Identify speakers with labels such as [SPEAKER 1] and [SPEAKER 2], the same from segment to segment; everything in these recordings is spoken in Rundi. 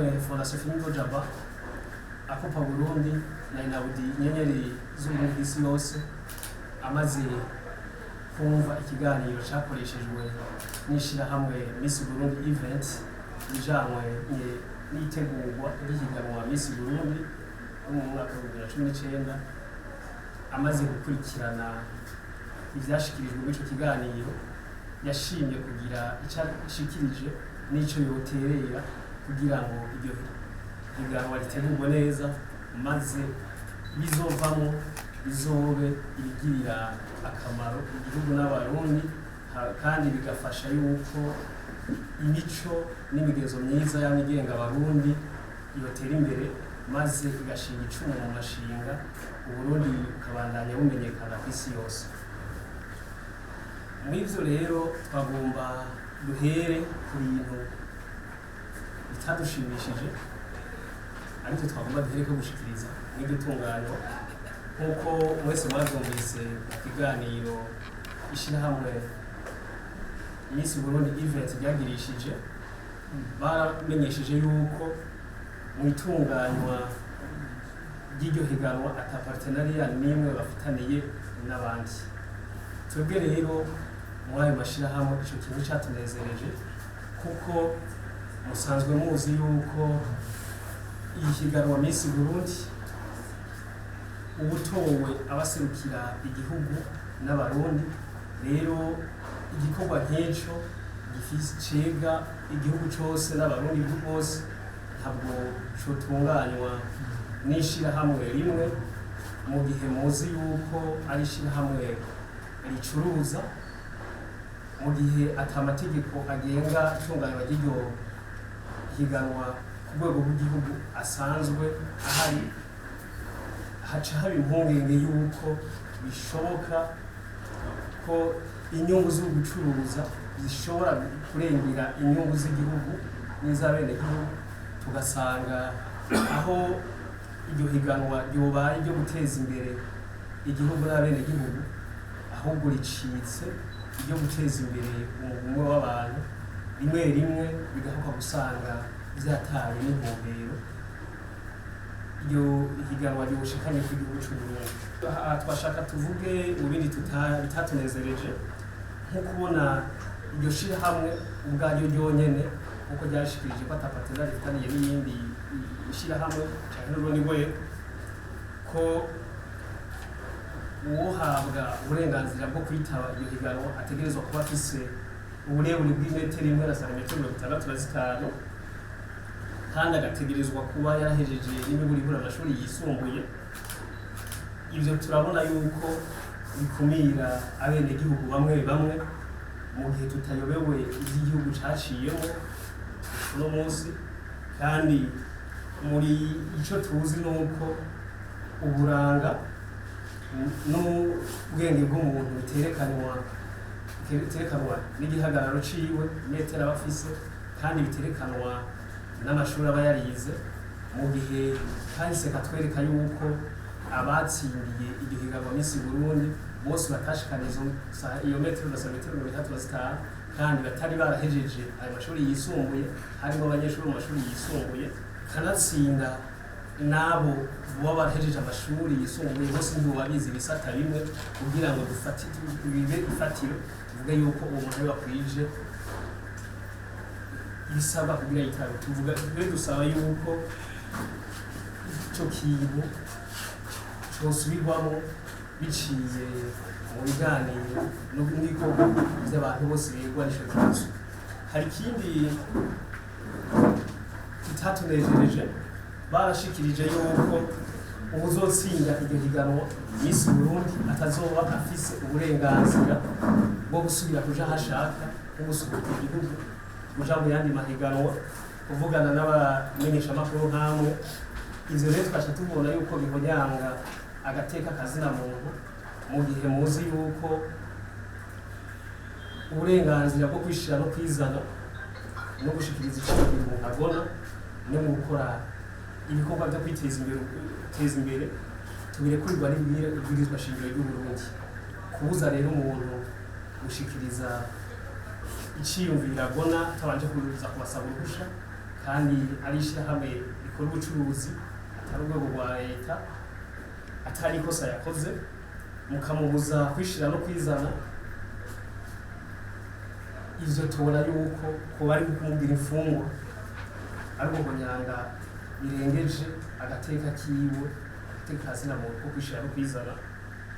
[SPEAKER 1] Ishirahamwe Fondation Fimigo Jaba, Akopa Burundi na Inabudi Inyenyeri z'Uburundi kw'isi yose, amaze kumva ikiganiro cakoreshejwe n'ishirahamwe Miss Burundi Event ijanwe n'itegurwa ry'ihiganwa Miss Burundi yo mu mwaka wa 2019, amaze gukurikirana ivyashikirijwe muri ico kiganiro, yashimye kugira ico ashikirije n'ico yoterera kugira ngo iryo higanwa ritegurwe neza, maze bizovamwo bizobe ibigirira akamaro igihugu n'Abarundi, kandi bigafasha yuko imico n'imigenzo myiza yama igenga Abarundi yotera imbere, maze igashinga icumu mu mashinga, Uburundi bukabandanya bumenyekana ku isi yose. Muri ivyo rero twagomba duhere ku bintu bitadushimishije, ariko twagomba duhere ko gushikiriza n'iryo tunganywa. Nk'uko mwese mwavyumvise mu kiganiro ishirahamwe Miss Burundi Event ryagirishije, baramenyesheje yuko mu itunganywa ry'iryo higanwa ata partenariat n'imwe bafitaniye n'abandi. Twebwe rero muri ayo mashirahamwe ico kintu catunezereje, kuko musanzwe muzi yuko iyi higanwa Miss Burundi uwutowe abaserukira igihugu n'Abarundi. Rero igikorwa nk'ico gifise cega igihugu cose n'Abarundi bose ntabwo cotunganywa n'ishirahamwe rimwe, mu gihe muzi yuko ari ishirahamwe ricuruza, mu gihe ata mategeko agenga itunganywa ry'iryo higanwa ku rwego rw'igihugu asanzwe ahari. Haca haba impungenge yuko bishoboka ko inyungu zo gucuruza zishobora kurengera inyungu z'igihugu n'iz'abenegihugu, tugasanga aho iryo higanwa ryobaye ryo guteza imbere igihugu n'abenegihugu, ahubwo ricitse iryo guteza imbere umugwi umwe w'abantu. Rimwe rimwe bigahuka gusanga vyataye n'intumbero iryo higanwa ryoshikanye ku gihugu c'Uburundi. Aha twashaka tuvuge mu bindi bitatunezereje, nko kubona iryo shirahamwe ubwaryo ryonyene, nkuko ryashikirije ko ata partenariat rifitaniye n'iyindi ishirahamwe canke n'urundi rwego, ko uwohabwa uburenganzira bwo kwitaba iryo higanwa ategerezwa kuba afise uburebure bw'imetero 1 na santimetero 65, kandi agategerezwa kuba yarahejeje n'imiburiburi amashuri yisumbuye. Ivyo turabona yuko bikumira abenegihugu bamwe bamwe, mu gihe tutayobewe ivy'igihugu caciyemo uno munsi. Kandi muri ico tuzi nuko uburanga n'ubwenge bw'umuntu biterekanwa n'igihagararo ciwe, imetero aba afise, kandi biterekanwa n'amashuri aba yarize, mu gihe kahise katwereka yuko abatsindiye igihiganwa Miss Burundi bose batashikana iyo metero na santimetero 65, kandi batari barahejeje ayo mashuri yisumbuye. Harimo abanyeshuri mu mashuri yisumbuye, kanatsinda n'abo baba barahejeje amashuri yisumbuye bose ntiboba bize ibisata bimwe kugira ngo dufate bibe ifatiro tuvuge yuko uwo muntu ariwe akwije ibisabwa kugira yitabe. Tuvuga twe dusaba yuko ico kintu cosubirwamo biciye mu biganiro no n'ibikorwa vy'abantu bose bigwa n'ico kibazo. Hari ikindi kitatunejereje: barashikirije yuko uwuzotsinda iryo higanwa Miss Burundi atazoba afise uburenganzira bwo gusubira kuja aho ashaka, nko gusohoka igihugu, kuja mu yandi mahiganwa, kuvugana n'abamenyeshamakuru nkamwe. Ivyo rero twaca tubona yuko bihonyanga agateka kazina muntu, mu gihe muzi yuko uburenganzira bwo kwishira no kwizana no gushikiriza iciyumviro umuntu agona no mu gukora ibikorwa byo kwiteza imbere, guteza imbere, tubirekurirwa n'ibwirizwa shingiro ry'Uburundi. Kubuza rero umuntu gushikiriza iciyumviro agona atabanje kuza kubasaba uruhusha. Kandi ari ishyirahamwe rikora ubucuruzi, atari urwego rwa leta, atari ikosa yakoze, mukamubuza kwishira no kwizana. Ivyo tubona yuko kuba ari kumubwira imfungwa, ari uguhonyanga birengeje agateka kiwe, agateka ka zina muntu ko kwishira no kwizana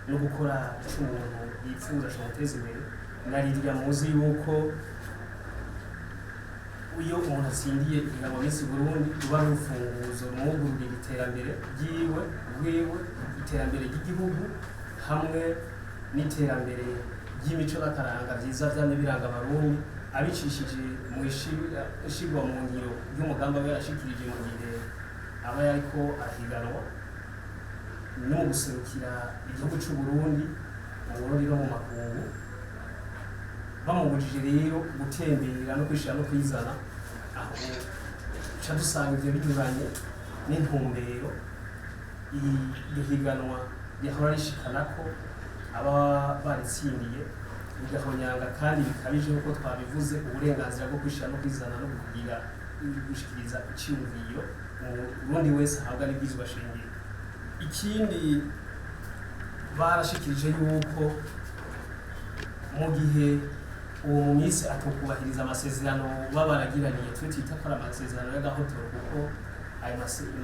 [SPEAKER 1] no gukora ico umuntu yipfuza comuteza imbere. Narirya muzi yuko iyo umuntu atsindiye ihiganwa Miss Burundi, ruba ari urufunguzo rumwugururira iterambere ryiwe rwiwe, iterambere ry'igihugu hamwe n'iterambere ry'imico n'akaranga vyiza vyamye biranga Abarundi, abicishije mu ishirwa mu ngiro ry'umugambi aba yarashikirije mu gihe aba yariko arahiganwa, no mu guserukira igihugu c'u Burundi mu Burundi no mu makungu. Bamubujije rero gutembera no kwishira no kwizana, aho duca dusanga ivyo binyuranye n'intumbero iryo higanwa ryahora rishikanako aba baritsindiye, bigahonyanga kandi bikabije, nk'uko twabivuze, uburenganzira bwo kwishira no kwizana no kugira gushikiriza iciyumviro Umurundi wese ahabwa n'ibwirizwa shingiro. Ikindi, barashikirije yuko mu gihe uwo mu minsi atokubahiriza amasezerano baba baragiraniye, twe twita ko ari amasezerano y'agahotoro, kuko ayo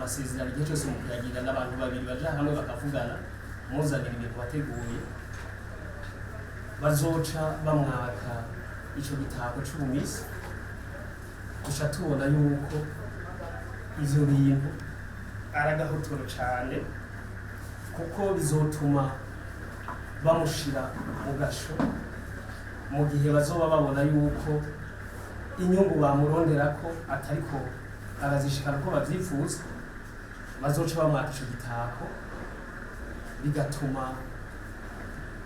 [SPEAKER 1] masezerano igihe cyose mu kuyagira n'abantu babiri baja hamwe bakavugana, muzanira ibintu wateguye, bazoca bamwaka ico gitabo c'ubumisi. Duca tubona yuko ivyo bintu ari agahotoro cane, kuko bizotuma bamushira mu gasho mu gihe bazoba babona yuko inyungu bamuronderako atariko arazishikana uko bavyifuza, bazoca bamwaka ico gitako, bigatuma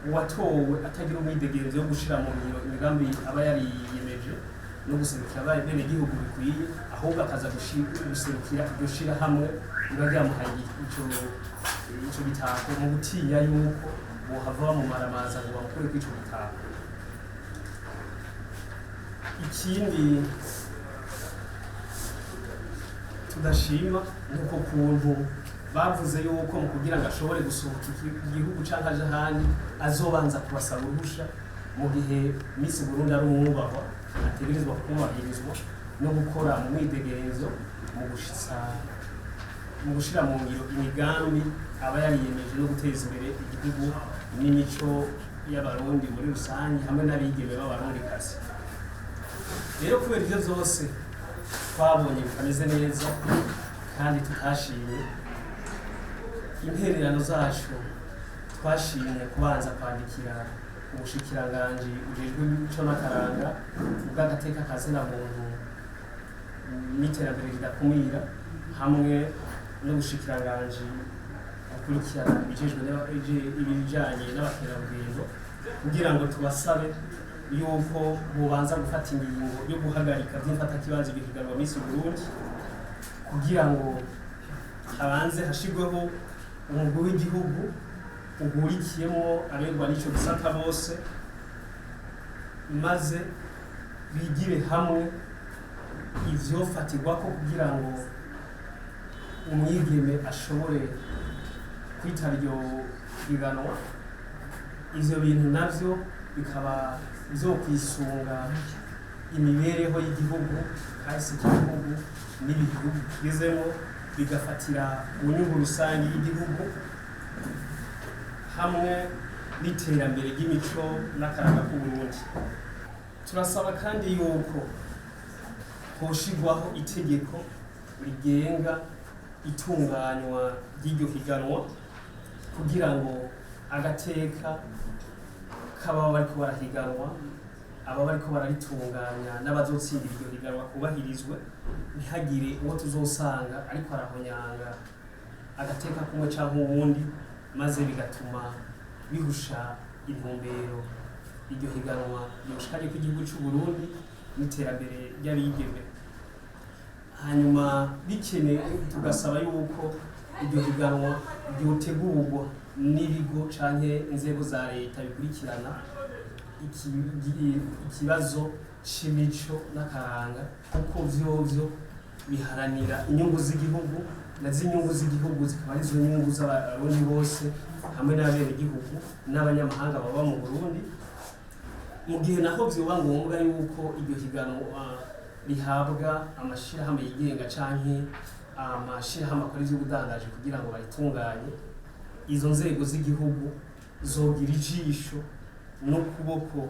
[SPEAKER 1] uwatowe atagira umwidegenzo wo gushira mu ngiro imigambi aba yariyemeje no guserukira abenegihugu bikwiye, ahubwo akaza guserukira iryo shirahamwe riba ryamuhaye ico gitako, mu gutinya yuko bohava bamumaramaza ngo bamukureko ico gitako. Ikindi tudashima ni uko kuntu bavuze yuko mu kugira ngo ashobore gusohoka igihugu canke aje ahandi, azobanza kubasaba uruhusha, mu gihe Miss Burundi ari umwubahwa ategerezwa kubahirizwa no gukora mu mwidegenzo mu gushira mu ngiro imigambi aba yariyemeje no guteza imbere igihugu n'imico y'Abarundi muri rusange hamwe n'abigeme b'Abarundikazi. Rero kubera ivyo vyose twabonye bitameze neza kandi tutashimye, intererano zacu twashimye kubanza kwandikira ubushikiranganji bujejwe imico n'akaranga, ubw'agateka ka zina muntu n'iterambere ridakumira, hamwe n'ubushikiranganji bukurikirana ibijejwe ibijanye n'abakerarugendo, kugira ngo tubasabe yuko bobanza gufata ingingo yo guhagarika vy'imfatakibanza ibihiganwa Miss Burundi, kugira ngo habanze hashirweho umugwi w'igihugu uhurikiyemwo aberwa n'ico gisata bose, maze bigire hamwe ivyofatirwako kugira ngo umwigeme ashobore kwitaba iryo higanwa. Ivyo bintu navyo bikaba bizokwisunga imibereho y'igihugu, kahise k'igihugu n'ibihe igihugu kigezemwo, bigafatira ku nyungu rusange y'igihugu hamwe n'iterambere ry'imico n'akaranga k'Uburundi. Turasaba kandi yuko hoshirwaho itegeko rigenga itunganywa ry'iryo higanwa, kugira ngo agateka k'ababa bariko barahiganwa, aba bariko bararitunganya n'abazotsindira iryo higanwa kubahirizwe, ntihagire uwo tuzosanga ariko arahonyanga agateka kumwe canke uwundi, maze bigatuma bihusha intumbero iryo higanwa ryoshikanye kw'igihugu c'u Burundi n'iterambere ry'abigeme. Hanyuma bikenewe, tugasaba yuko iryo higanwa ryotegurwa n'ibigo canke inzego za leta bikurikirana ikibazo c'imico n'akaranga, kuko vyovyo Biharanira inyungu z'igihugu, na z'inyungu z'igihugu zikaba arizo nyungu z'Abarundi bose hamwe n'abenegihugu n'abanyamahanga baba mu Burundi. Mu gihe naho vyoba ngombwa yuko iryo higanwa rihabwa amashirahamwe yigenga canke amashirahamwe akora ivy'ubudandaji kugira ngo baritunganye, izo nzego z'igihugu zogira ijisho n'ukuboko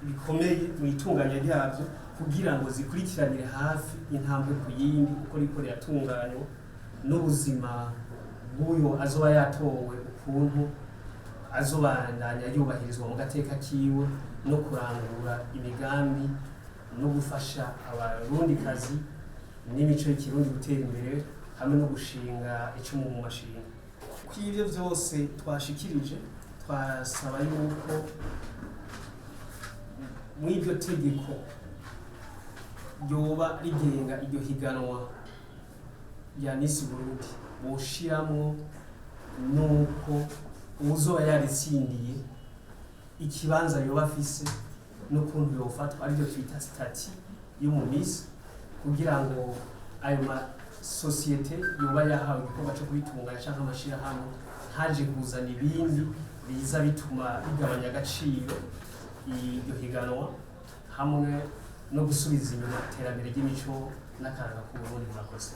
[SPEAKER 1] bikomeye mu itunganya ryabyo, kugira ngo zikurikiranire hafi intambwe ku yindi uko riko riratunganywa, n'ubuzima bw'uyo azoba yatowe ukuntu azobandanya yubahirizwa mu gateka kiwe, no kurangura imigambi no gufasha Abarundikazi n'imico y'Ikirundi gutera imbere, hamwe no gushinga icumu mu mashinga. Kw'ivyo vyose twashikirije, twasaba yuko mw'iryo tegeko ryoba rigenga iryo higanwa rya Miss Burundi boshiramwo nuko uwuzoba yaritsindiye ikibanza yoba afise n'ukuntu yofatwa, aribyo twita statut y'umu Miss, kugira ngo ayo masosiyete yoba yahawe igikorwa co kubitunganya canke amashirahamwe ntaje kuzana ibindi biza bituma bigabanya agaciro iryo higanwa, hamwe no gusubiza inyuma iterambere ry'imico n'akaranga k'Uburundi. Murakoze.